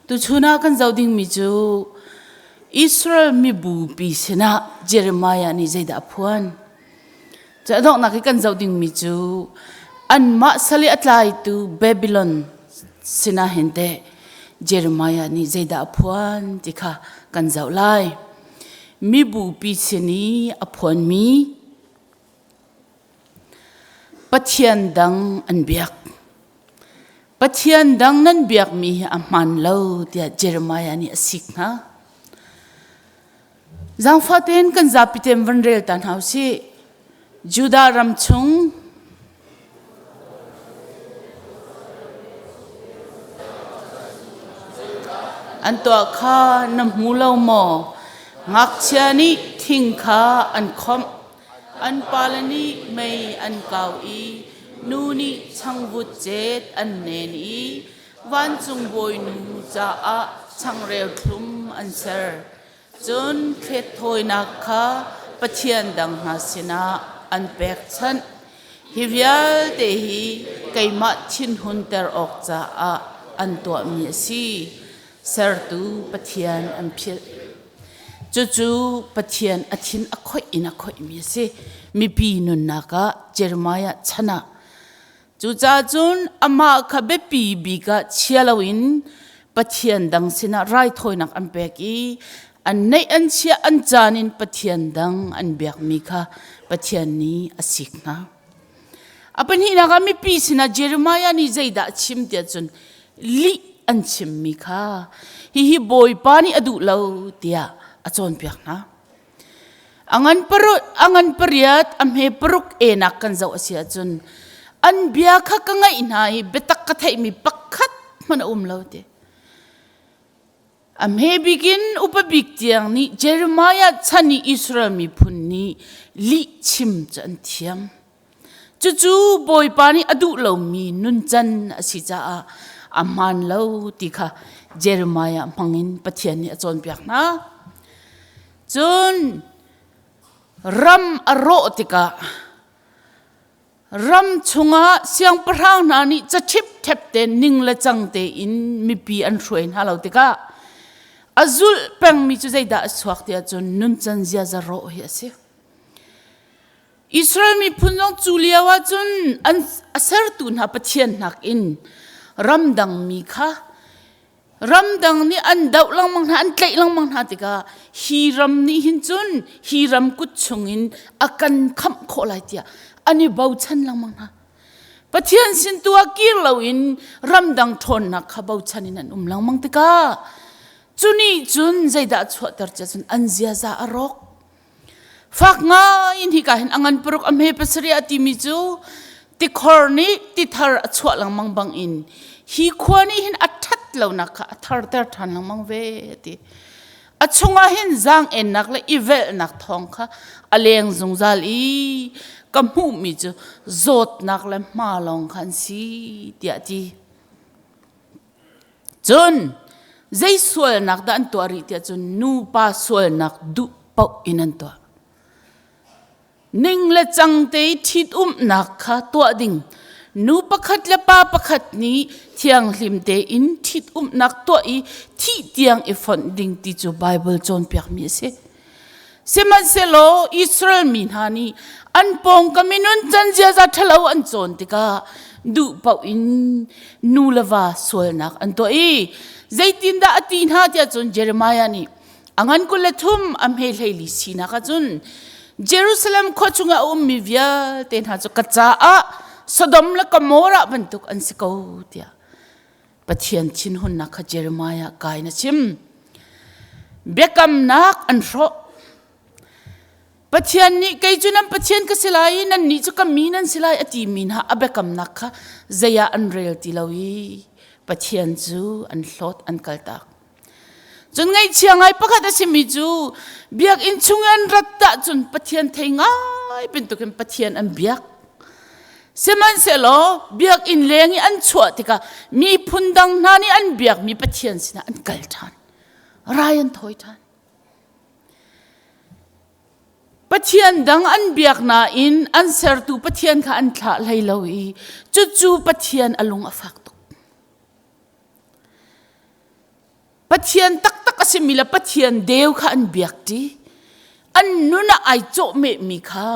Tuchun ah kan zoh dingmi cu Israel mibupi sinah Jeremiah nih zeidah a phuan? Cu a donghnak i kan zoh dingmi cu anmah sal i a tlaitu Babylon sinah hin teh Jeremiah nih zeidah a phuan ti kha kan zoh lai. Mibupi sin i a phuanmi Pathian dang an biak. Pathian dang nan biakmi hi a hmaan lo tiah Jeremiah nih a sik hna. Zaangfah tein kan zapi tein van rel ta hna usih. Judah ram chung an tuah kha na hmu lo maw? Ngakchia nih thing kha an khomh, an pale nih mei an kau i nu nih changvut cet an nen i vancung bawinu caah changreu thlum an ser. Cun thlet thawinak kha pathian dang hna sinah an pekchanh. Hi vialte hi keimah thinhunter awk caah an tuahmi a si. Sertu Pathian an philh. Cucu Pathian a thin a khoih in a khoihmi a si. Mipi nunnak ah Jeremiah chan ah Cucaah cun amah kha biapi bik ah chia loin Pathian dang sinah raithawinak an pek i an neih an chiah an caan in Pathian dang an biakmi kha Pathian nih a sik hna. A pahnihnak ah mipi sinah Jeremiah nih zeidah a chim tiah cun lih an chimmi kha hihi Bawipa nih a duh lo tiah a cawnpiak hna. A ngan paruk, a ngan pariat, a hme paruk enak kan zoh a si ahcun an bia kha ka ngaih hna i biatak ka theihmi pakhat hmanh a um lo ti. A hme bik in upa bik tiang nih Jeremiah chan i Israel miphun nih lih chim cu an thiam. Cucu Bawipa nih a duh lomi nuncan a si caah a hmaan lo ti kha Jeremiah hmangin Pathian nih a cawnpiak hna. Cun ram a rawh tikah ram chungah siangpahrang hna nih caṭhip ṭhep te ning le cang tein mipi an hruai hna lo tikah a zulh pengmi cu zeidah a chuak tiah cun nuncan ziaza rawh hi a si. Israel miphun zong cu lio ah cun an a sertu hna Pathian nakin ramdang mi kha ramdang nih an doh lengmang hna an tlaih lengmang hna tikah hi ram nih hin cun hi ram kut chungin a kan khamh khawh lai tiah an i bochan lengmang hna. Pathian sin tu ah kir loin ramdang ṭhawnnak kha bochan in an um lengmang tikah cu nih cun zeidah chuahter cia cun an ziaza a rawk. Fak ngai in hika hin a ngan paruk a hme pasarih a timi cu tikhor nih tithar a chuah lengmang bang in hi khua nih hin a ṭhat lonak kha a tharter ṭhan lengmang ve a ti. A chungah hin zaang-ennak le i velhnak thawng kha a leng zungzal i ka hmuhmi cu zawtnak le hma lawng kha an si tiah a ti. Cun zei sualnak dah an tuah rih tiah cun nupa sualnak duh paoh in an tuah. Ning le cang te i ṭhitumnak kha tuah ding. Nu pakhat le pa pakhat nih thianghlim tein ṭhitumnak tuah i thih tiang i fonh ding ti cu Baibal cawnpiakmi a si. Sihmanhsehlaw Israel mi hna nih an pawngkam i nuncan ziaza ṭhalo an cawn tikah duh paoh in nu le va sualnak an tuah i zeitindah a ti hna tiah cun Jeremiah nih a ngan 23 a hme 14 sinak ah cun Jerusalem khua chungah a ummi vialte hna cu ka caah Sodom le Gomorrah bantuk an si ko tiah Pathian thinhunnak kha Jeremiah kai na chim. Biakamnak an hrawh. Pathian nih kei cu nan Pathian ka si lai i nannih cu ka mi nan si lai a timi hna a biakamnak kha zei ah an rel ti lo i Pathian cu an hlawt an kaltak. Cun ngaihchia ngai pakhat a simi cu biakinn chung i an rat tah cun Pathian thei ngai bantukin Pathian an biak. Sihmanhsehlaw biakinn leng i an chuah tikah miphun dang hna nih an biakmi Pathian sinah an kal ṭhan. Rai an thawi ṭhan. Pathian dang an biak nain an sertu Pathian kha an thlah hlei lo i cucu Pathian a lung a fak tuk. Pathian taktak a simi le Pathian deu kha an biak ṭi. An nun ah ai cawhmehmi kha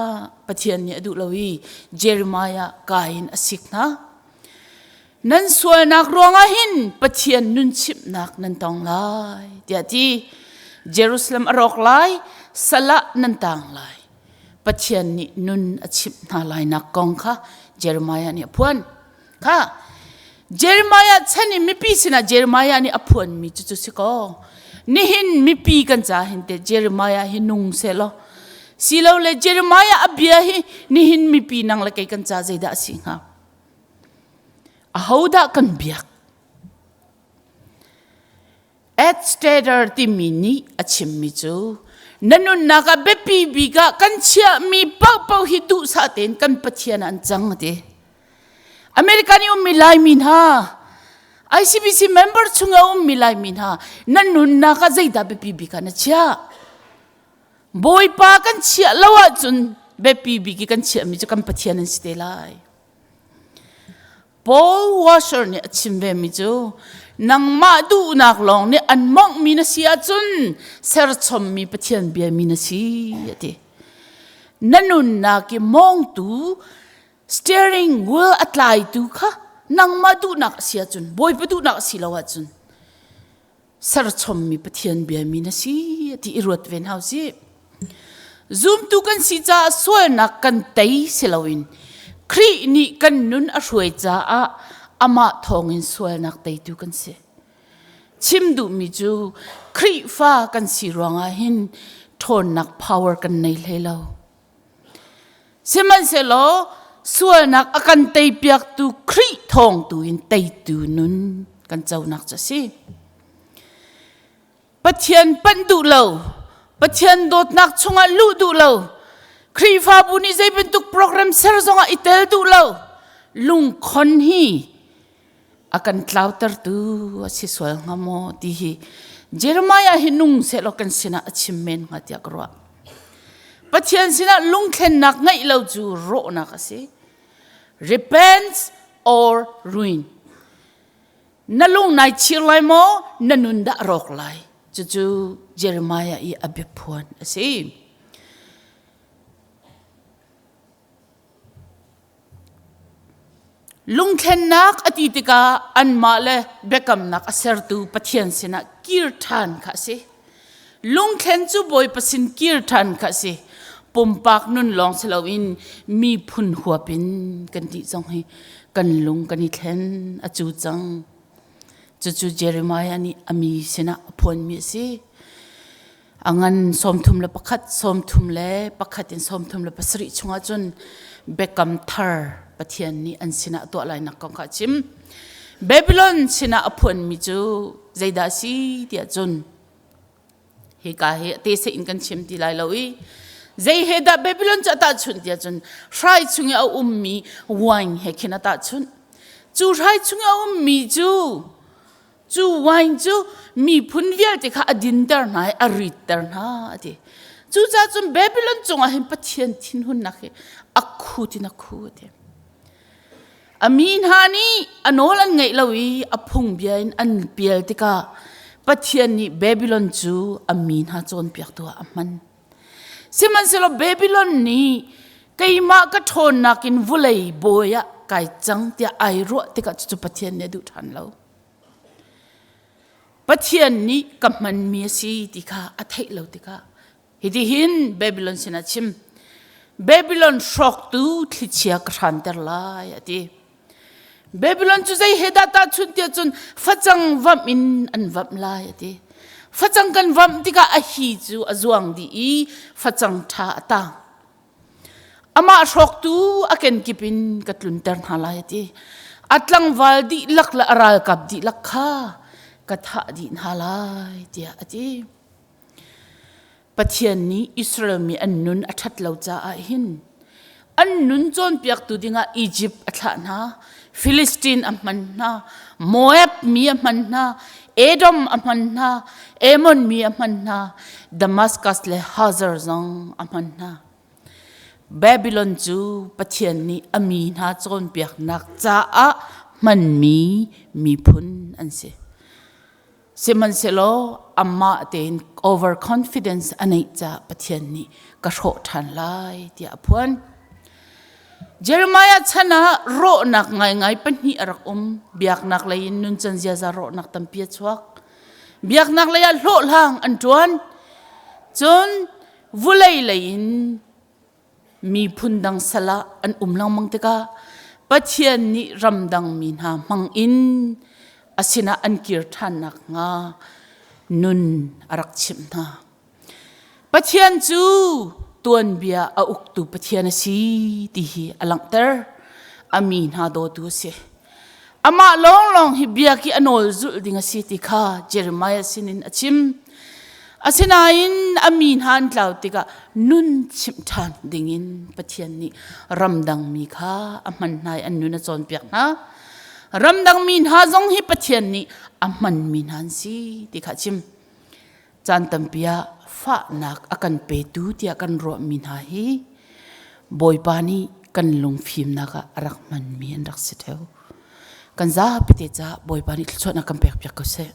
Pathian nih a duh lo i Jeremiah ka in a sik hna. Nan sualnak ruangah hin Pathian nun chimhnak nan tong lai tiah ti. Jerusalem a rawk lai, salah nan tang lai. Pathian nih nun a chimh hna lainak kong kha Jeremiah nih a phuan. Kha Jeremiah chan i mipi sinah Jeremiah nih a phuanmi cu cu si kaw nihin mipi kan ca hin te Jeremiah hi nung seh law silole Jeremiah a bia hi nihin mipi nang le kei kan ca zeidah a si hnga? Ahodah kan biak? Ed Stater timi nih a chimmi cu na nunnak ah biapi bik ah kan chiahmi paohpaoh hi duhsah tein kan Pathian ah an cang a ti. American i ummi Laimi hna, ICBC member chung a ummi Laimi hna, na nunnak ah zeidah biapi bik ah na chiah? Bawipa kan chiah lo ahcun biapi bik i kan chiahmi cu kan Pathian an si te lai. Paul Washer nih a chim vemi cu nangmah duhnak lawng nih an monghmi na si ahcun serchommi Pathian biami na si a ti. Na nunnak i mawngtu steering wheel a tlaitu kha nangmah duhnak a si ahcun Bawipa duhnak a si lo ahcun serchommi Pathian biami na si ti i ruat ven hau si. Zumtu kan si caah sualnak kan tei si loin Khrih nih kan nun a hruai caah amah thawngin sualnak teitu kan si. Chim duhmi cu Khrihfa kan si ruangah hin ṭhawnnak power kan nei hlei lo. Sihmanhsehlaw sualnak a kan teipiaktu Khrih thawng tu in teitu nun kan conak cu a si. Pathian panh duh lo, Pathian dawtnak chungah luh duh lo, Khrihfabu nih zei bantuk program ser zongah i tel duh lo, lungkhon hi a kan tlautertu a si sual hnga maw ti hi Jeremiah hi nung sehlaw kan sinah a chim men hnga tiah ka ruah. Pathian sinah lungthlennak ngeih lo cu rawhnak a si. Repent or ruin. Na lung nai chir lai maw? Na nun dah rawk lai. Cucu Jeremiah i a biaphuan a si. Lungthlennak a ti tikah anmah le biakamnak a sertu Pathian sinah kir ṭhan kha a si. Lungthlen cu Bawipa sin kir ṭhan kha a si. Pumpak nun lawng si loin miphun huap in kan ti zong hi kan lung kan i thlen a cu cang. Cucu Jeremiah nih a mi sinah a phuanmi a si. A ngan 31, 31 in 37 chungah cun biakam thar Pathian nih an sinah tuah lainak kong kha a chim. Babylon sinah a phuanmi cu zeidah a si tiah cun hika hi te in kan chim ti lai lo i zei he dah Babylon cu a tahchunh tiah cun hrai chung i a ummi wine he khin a tahchunh. Cu hrai chung i a ummi cu Cu wine cu miphun vialte kha a dinter hna i a ritter hna a ti. Cucaah cun Babylon cungah hin Pathian thinhunnak hi a khut in a khu a ti. A mi hna nih a nawl an ngaih lo i a phungbia in an pial tikah Pathian nih Babylon cu a mi hna cawnpiaktu ah a hman. Sihmanhsehlaw Babylon nih keimah ka ṭhawnnak in vawlei bawi ah kai cang tiah ai ruah tikah cucu Pathian nih a duh ṭhan lo. Pathian nih ka hmanmi a si ti kha a theih lo tikah hitihin Babylon sinah chim Babylon hrawktu thlichia ka hranter lai a ti. Babylon cu zei he dah tahchunh tiah cun facang vamh in an vamh lai a ti. Facang kan vamh tikah a hi cu a zuang dih i facang ṭha a tang. Amah hrawktu a kenkip in ka tlunter hna lai a ti. A tlangval dihlak le a ralkap dihlak kha ka thah dih hna lai tiah a ti. Pathian nih Israel mi an nun a ṭhat lo caah hin an nun cawnpiaktu dingah Egypt a thlah hna, Philistine a hman hna, Moab mi a hman hna, Edom a hman hna, Ammon mi a hman hna, Damascus le Hazar zong a hman hna. Babylon cu Pathian nih a mi hna cawnpiaknak caah hmanmi miphun an si. Sihmanhsehlaw amah tein overconfidence a neih caah Pathian nih ka hrawh ṭhan lai tiah a phuan. Jeremiah chan ah rawhnak ngaingai pahnih a rak um. Biaknak lei in nuncan ziaza rawhnak tampi a chuak. Biaknak lei ah hlawhhlang an ṭuan. Cun vulei lei in miphun dang sal ah an um lengmang tikah Pathian nih ramdang mi hna hmang in a sinah an kir ṭhan nakhnga nun a rak chimh hna. Pathian cu tuanbia a uktu Pathian a si ti hi a langhter. A mi hna dawtu a si. Amah lawnglawng hi biak i a nawl zulh ding a si ti kha Jeremiah sinin a chim. Asinain a mi hna an tlau tikah nun chimh ṭhan dingin Pathian nih ramdang mi kha a hman hna i an nun a cawnpiak hna. Ramdang mi hna zong hi Pathian nih a hmanmi hna an si ti kha a chim. Caan tampi ah fahnak a kan petu tiah kan ruahmi hna hi Bawipa nih kan lungfimnak ah a rak hmanmi an rak si ṭheo. Kan zapi te caah Bawipa nih thluachuahnak kan pekpiak ko seh.